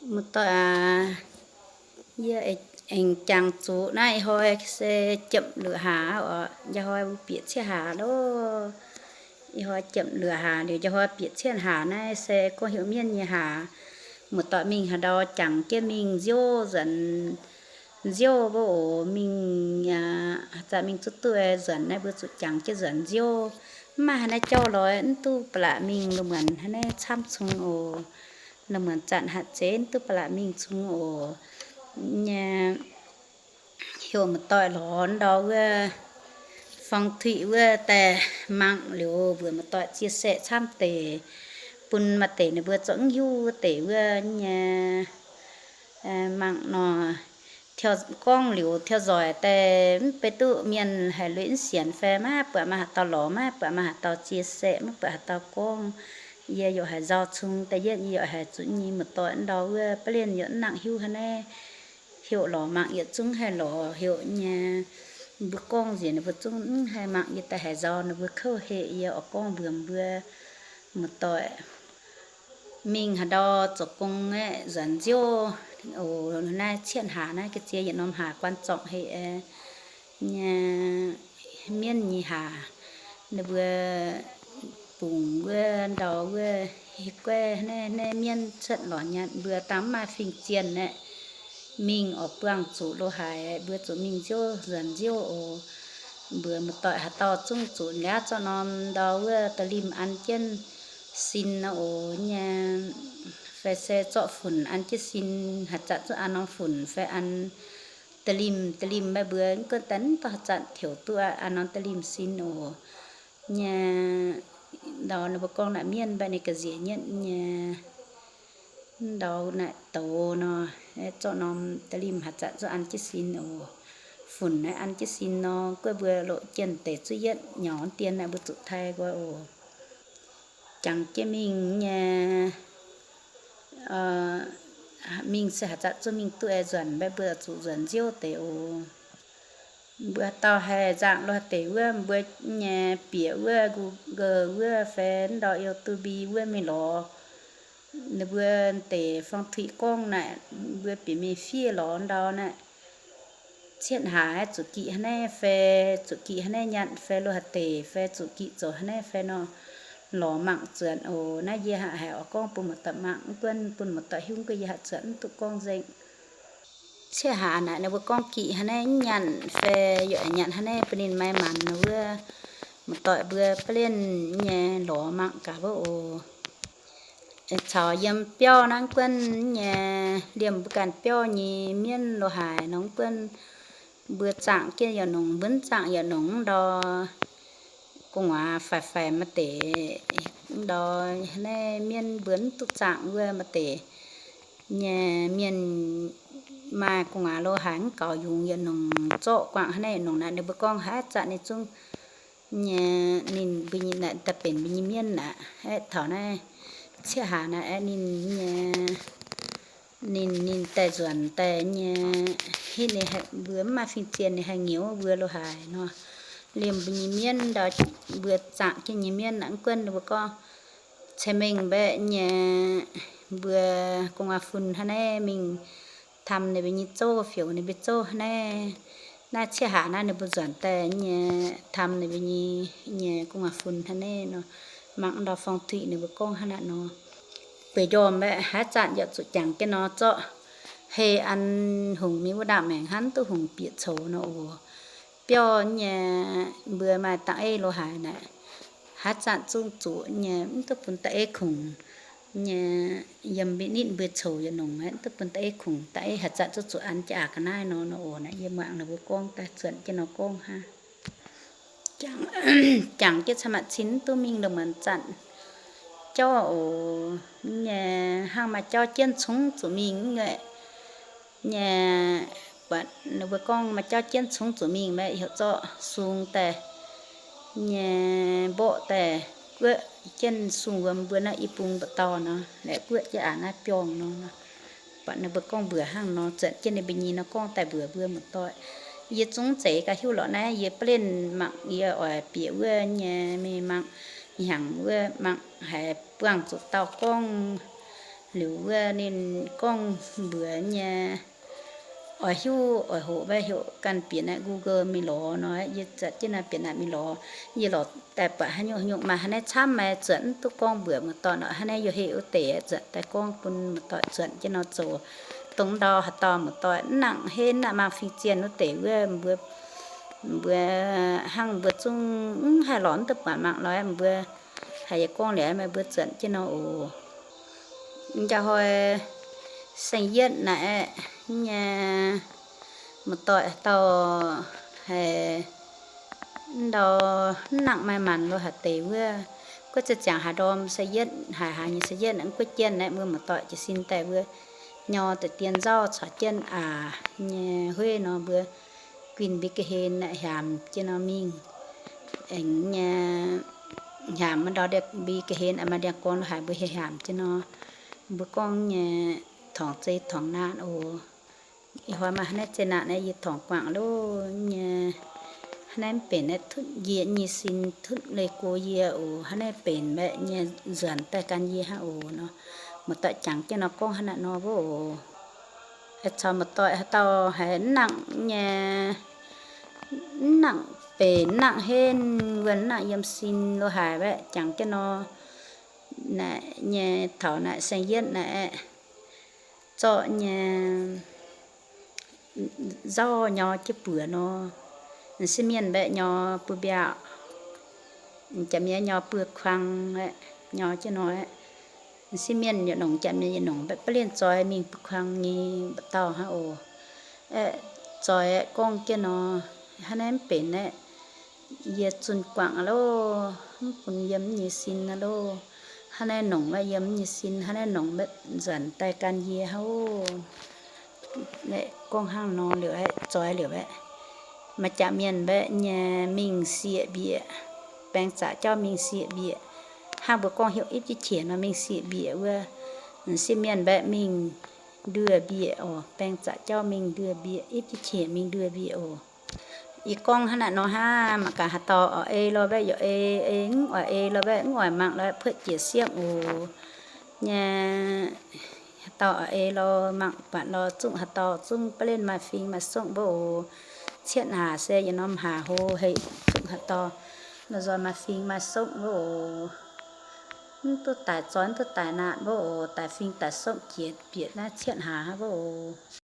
Muoz-doic aac, yie aengx jangx zuqc naaiv ih hnoi se jomc luoqc hlaax oc. Njang hnoi mbuo bieqc cietv hlaax loh. Ih hnoi jomc luoqc hlaax liuz, njang hnoi bieqc cietv hlaax naaiv se gorngv heuc mienh nyei hlaax. Muoz-doic mingh haaix ndau jangx jienv mingh nziouv nzuonx nziouv mbuo oc. Mingh, aac, zanc mingh zuqv duqv nzuonx naaiv mbuo zuqc jangx jienv nzuonx nziouv. Mv maaih haaix naaiv jauv lorz mv duqv ba'laqc mingh, lungh muonz haaix naaiv camv cung oc. Lungh muonz zanc hatc zeiz mv duqv ba'laqc mingh cung oc. Nyei, heuc muoz-doic lorz ndau wuov ฟงจุย wuov daaih mangc liuz, mbuox muoz-doic chia sẻ camv deix bun maaih deix ninh mbuo zorqv mv hiuv wuov deix wuov nyei, mangc nor, gorngv liuz theo dõi daaih mv bei duqv mienh haiz lui mv sienx fai maiv buatc maaih haaix dauh lorz, maiv buatc maaih haaix dauh chia sẻ, maiv buatc haaix dauh gorngv. Yie yaac haiz nzauh cung daaih yietv, yie yaac haiz zuqc nyei muoz-doic ndau wuov ba'lienh yaac mv nangc hiuv haaix naaiv. Heuc lorz mangc yietc zungv haih lorz, heuc nyei mbuo gorngv nziex ninh mbuo zungv mv haih mangc. Yie daaih haiz nzauh ninh mbuo kouv heqc, yie oix gorngv mbuox mbuo muoz-doic mingh haaix ndau zoux gong aeqv, nzuonx nziouv oc. Naaiv cietv hlaax naaiv ga'ziex yietc norm hlaax quan trọng heqc nyei, mienv nyei hlaax. Ninh mbuo bungx wuov ndau wuov, guaiv naaiv, naaiv mienv cuotv lorz nyanc mbuo dangh mv maaih fin-zienh aeqv, mingh oix buangh zuqc lo haaix, mbuo zuqc mingh nziouv nzuonx nziouv oc. Mbuox muoz-doic haaix dauh zungv zuqc laauv zorqv norm ndau wuov da'limh an jienv sin nor oc nyei, fai se zorqv funx an jienv sin, haaix zanc zungv an norm funx fai an da'limh, da'limh meih mbuo mv gunv daaih mv dorh haaix zanc taux duqv an norm da'limh sin oc. Nyei, ndau ninh mbuo gorngv naaic mienv mbaeqc ninh ga'nziex nyetv nyei. Ndau naaic douz nor, zorqv norm da'limh haaix zanc zungv an jienv sin oc. Funx naaiv an jienv sin nor, guov mbuo loqc jienh deix zuqv yietv nyaux dien naaic mbuo zuqc tai nqoi oc. Jangx jienv mingh nyei, mingh se haaix zanc zungv mingh duqv aengx nzuonx, mbaeqc mbuo zuqc nzuonx nziouv deix oc. Mbuo haaix dauh haih nzangc lo haaix deix wuov, mbuo nyei bieqc wuov Google wuov fai ndau YouTube wuov mingh lorz ninh mbuo deix ฟงจุย gorngv naaic, mbuo bieqc mingh fiev lorz ndau naaic. Cietv hlaax zuqc giqc hnangv naaiv fai, zuqc giqc hnangv naaiv nyanc fai lo haaix deix fai zuqc giqc zoux hnangv naaiv fai nor, lorz mangc zuonc oc. Naaiv yie haiz oix gorngv bun muoz-doic mangc, mv gunv bun muoz-doic hiuv, mv gunv yie haiz zuonc mv duqv gorngv nzengc. Cietv hlaax naaic ninh mbuo gorngv giqc hnangv naaiv nyanc fai yaac nyanc hnangv naaiv bun ninh maaih manc nor wuov, muoz-doic mbuo ba'lienh nyei lorz mangc gaax wuov oc. Caux yiem biauv naaiv mv gunv nyei, liemh mbuo ganh biauv nyei mienv lo haaix nor mv gunv, mbuo zaangc jienv yaac nongx, mbuo mv zaangc yaac nongx ndau. Gu'nguaaz faix-faix maaih deix ndau, naaiv mienv mbuo mv duqv zaangc wuov maaih deix nyei mienh maaih gu'nguaaz lo haaix mv gaux yungz yaac nongx, zorqv guangc hnangv naaiv nongx naaic, ninh mbuo gorngv haaix zanc ninh zungv nyei, ninh mbuo nyei naaic daaih benx mbuo nyei mienv aqv. Aeqv, taux naaiv cietv hlaax naaic aeqv, ninh nyei, ninh, ninh daaih nzuonx daaih nyei, hitv ninh mbuo mv maaih fin-zienh ninh haih nyouz mbuo lo haaix nor. Liemh mbuo nyei mienv ndau, mbuo zaangc jienv nyei mienv aqv, mv gunv ninh mbuo gorngv ceix mengh mbaeqc nyei, mbuo gu'nguaaz-fun hnangv naaiv mingh tam ninh mbuo nyei zouv, fioux ninh mbuo zouv hnangv naaiv. Naaiv cietv hlaax naaiv ninh mbuo nzuonx daaih nyei, tam ninh mbuo nyei, nyei gu'nguaaz-fun hnangv naaiv nor. Mangc ndau ฟงจุย ninh mbuo gorngv hnangv naaiv nor. Bueix njormh mbaeqc haaix zanc yaac zuqc jangx jienv nor zorqv hei an hungx mingh wuov ndaamv maengx hnangv duqv hungx bieqc coux nor oc. Biauv nyei, mbuo maaih dangh eiv lo haaix naaic, haaix zanc zungv zuqc nyei mv duqv bun da'eiv kungx nyei. Yiem mbuo nitv mbuo coux yaac nongx, mv duqv bun da'eiv kungx. Da'eiv haaix zanc zungv zuqc an jaa ga'naaiv nor, nor oc. Naaiv yie muangx ninh mbuo gorngv daaih zuonc jienv nor gorngv hnangv. Jangx jienv camv maaih cin mv duqv mingh lungh muonz zanc jauv oc. Nyei, hnangv maaih jauv jienv cungv zuqc mingh nyei. Nyei, buatc ninh mbuo gorngv maaih jauv jienv cungv zuqc mingh mbaeqc heuc zorqv sung daaih, nyei, mborqv daaih guoqv jienv sung wuom mbuo naaiv i bung mbu'dauh nor, laeqc guoqv jienv aqc naaiv biorngh nor. Buatc ninh mbuo gorngv mbuox hnangv nor, zuonc jienv ninh mbuo nyei nor gorngv daaih mbuox mbuo muoz-doic. Yie zungv zeiz gauh hiuv lorqc naaiv, yie ba'lienh mangc, yie oix bieqc wuov nyei mingh mangc, hnyangx wuov mangc haiz buangh zuqc dauh gorngv Liuz wuov ninh gorngv mbuox nyei, oix hiuv oix hoqc maiv heuc ganh bieqc naaiv Google mingh lorz nor, yie zatc jienv naaiv bieqc naaiv mingh lorz. Yie lorz daaih buatc haaix nyungc haaix nyungc maaih haaix naaiv camv, maaih zuotc mv duqv gorngv mbuox muoz-doic nor, haaix naaiv yie heuc wuov deix zuotc daaih gorngv bun muoz-doic zuotc jienv nor zoux. Dongh ndau haaix dauh muoz-doic mv nangc henv, mv nangc maang fing zienh wuov deix wuov, mbuo, mbuo hnangv mbuo zungv mv haih lorz mv duqv buatc mangc lorz, mbuo haiz yie gorngv liuz meih mbuo zuotc jienv nor oc. Njang hnoi saeng-yietv naaiv nyei muoz-doic haaix dauh haiz ndau mv nangc maaih maanc lo haaix deix wuov, guov ziangh haaix ndorm saeng-yietv, haiz haaix nyei saeng-yietv mv guov jienv naaiv, mbuo muoz-doic jiez sin daaih wuov, nyor deix dien nzauv caux jienv aax nyei hueiv nor, mbuo guinh mbi ga'hlen naaiv hiaamx jienv nor mingh. Aengx nyei hiaamx maaih ndau mbi ga'hlen, maaih ndiangx-gorn lo haaix mbuo hiaamx jienv nor, mbuo gorngv nyei torngc zei torngc naanc oc. Ih hnoi maaih haaix naaiv zei naanc naaiv yie torngc guangc loh nyei. Haaix naaiv mv benx naaiv tutv yie nyei sin, tutv leih go yie oc. Haaix naaiv benx mbaeqc nyei nzuonx daaih gan yie hnangv oc nor. Muoz-doic jangx jienv nor gorngv hnangv naaiv nor wuov oc. Caux muoz-doic haaix dauh haiz mv nangc nyei, mv nangc benx, mv nangc henv, wuonh mv nangc yiem sin lo haaix mbaeqc jangx jienv nor, naaiv nyei taux naaiv saeng-yietv naaiv aeqv, zorqv nyei nzauv nyor jienv buoz nor, m'sieqv mienh mbaeqc nyor buoz-mbiaauc, m'jangc mienh nyor buoz-kuang aeqv, nyor jienv nor aeqv, m'sieqv mienh yietc nongc, m'jangc mienh yietc nongc, mbaeqc ba'lienh zoix mingh buoz-kuang nyei mbu'dauh hnangv oc. Aeqv, zoix aeqv gorngv jienv nor, hnangv naaiv mv benx aeqv, yie zunh guangc aqv loh, mv bun yiem nyei sin aqv loh. Hnangv naaiv nongc mbaeqc yiem nyei sin, hnangv naaiv nongc mbaeqc nzuonx daaih gan yie hnangv oc. Gorngv hnangv nor liuz aeqv, zoix liuz aeqv, m'jangc mienh mbaeqc nyei mingh sieqv mbiec, baeng zaqc jauv mingh sieqv mbiec. Hnangv mbuo gorngv heuc ipv jienv qiex nor mingh sieqv mbiec wuov, m'sieqv mienh mbaeqc mingh nduoh mbiec oc. Baeng zaqc jauv mingh nduoh mbiec, ipv jienv qiex mingh nduoh mbiec oc. Yie gorngv hnangv naaiv nor hnangv, mangc gaax haaix dauh oix ei lorh mbaeqc yaac ei, ei mv oix ei lorh mbaeqc mv oix mangc lorh puoqv jiex siepv oc. Nyei haaix dauh oix ei lorh mangc buatc lorh zungv haaix dauh zungv ba'lienh maaih fing maaih songv mbuo oc. Cietv hlaax se yietc norm hlaax hlo haic, zungv haaix dauh lorh nzoih maaih fing maaih songv mbuo oc. Mv duqv daic zoih mv duqv daic naanc mbuo oc, daic fing daic songv jiex bieqc naaiv cietv hlaax mbuo oc.